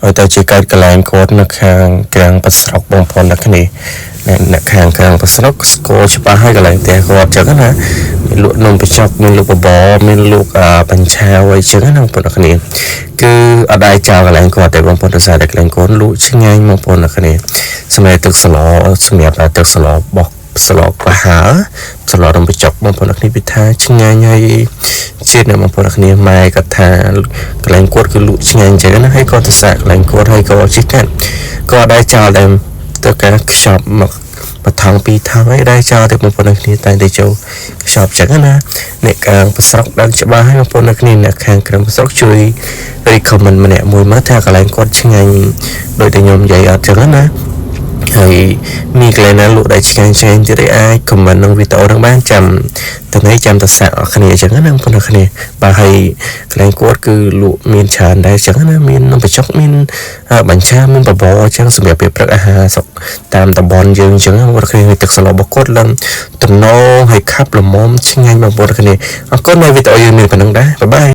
ឲ្យទៅជាកើតកន្លែងគាត់នៅខាងក្រាំងប្រស្រុកបងប្អូនអ្នកគ្នាអ្នកអ្នកខាងក្រាំងប្រស្រុកស្គាល់ច្បាស់ហើយកន្លែងផ្ទះគាត់ចឹងណាមានលក់នំបញ្ចុកមានលក់បបរមានលក់បញ្ឆាវអីចឹងណាបងប្អូនអ្នកគ្នាគឺអត់ដែរចោលកន្លែងគាត់ទេបងប្អូនដោយសារតែកន្លែងគាត់លក់ឆ្ងាញ់បងប្អូនអ្នកគ្នាសម្រាប់ទឹកស្លសម្រាប់តែទឹកស្លបោះស្លក្លាហើស្លនំបញ្ចុកបងប្អូនអ្នកគ្នាពីថាឆ្ងាញ់ហើយជាតិអ្នកបងប្អូនអ្នកគ្នាម៉ែគាត់ថាកន្លែងគាត់គឺលក់ឆ្ងាញ់ចឹងណាហើយគាត់ទៅសាកកន្លែងគាត់ហើយក៏ជិះកាត់ក៏អត់ដែរចោលដែរទៅការខ្ចប់មកបថងពីរថងអីដែរចោលទៅបងប្អូនអ្នកគ្នាតែងតែចូលខ្ចប់ចឹងណាអ្នកខាងប្រស្រុកដឹងច្បាស់ហើយបងប្អូនអ្នកគ្នាអ្នកខាងក្រឹមប្រស្រុកជួយ recommend ម្នាក់មួយមកថាកន្លែងគាត់ឆ្ងាញ់ដោយតែខ្ញុំនិយាយអត់ចឹងណាហើយមានកន្លែងណាលក់ដែលឆ្ងាញ់ឆ្ងាញ់ទៀតឯអាច comment ក្នុងវីដេអូហ្នឹងបានចាំថ្ងៃចាំតសាក់អស់គ្នាអញ្ចឹងណាបងប្អូនគ្នាបាទហើយកន្លែងគាត់គឺលក់មានច្រើនដែរអញ្ចឹងណាមាននំបញ្ចុកមានបញ្ឆាមានបបរអញ្ចឹងសម្រាប់ពេលព្រឹកអាហារស្រុកតាមតំបន់យើងអញ្ចឹងបងប្អូនគ្នាទឹកស្លរបស់គាត់ឡើងតំណងហើយខាប់ល្មមឆ្ងាញ់បងប្អូនគ្នាអរគុណនៅវីដេអូយើងមានប៉ុណ្្នឹងដែរ bye bye.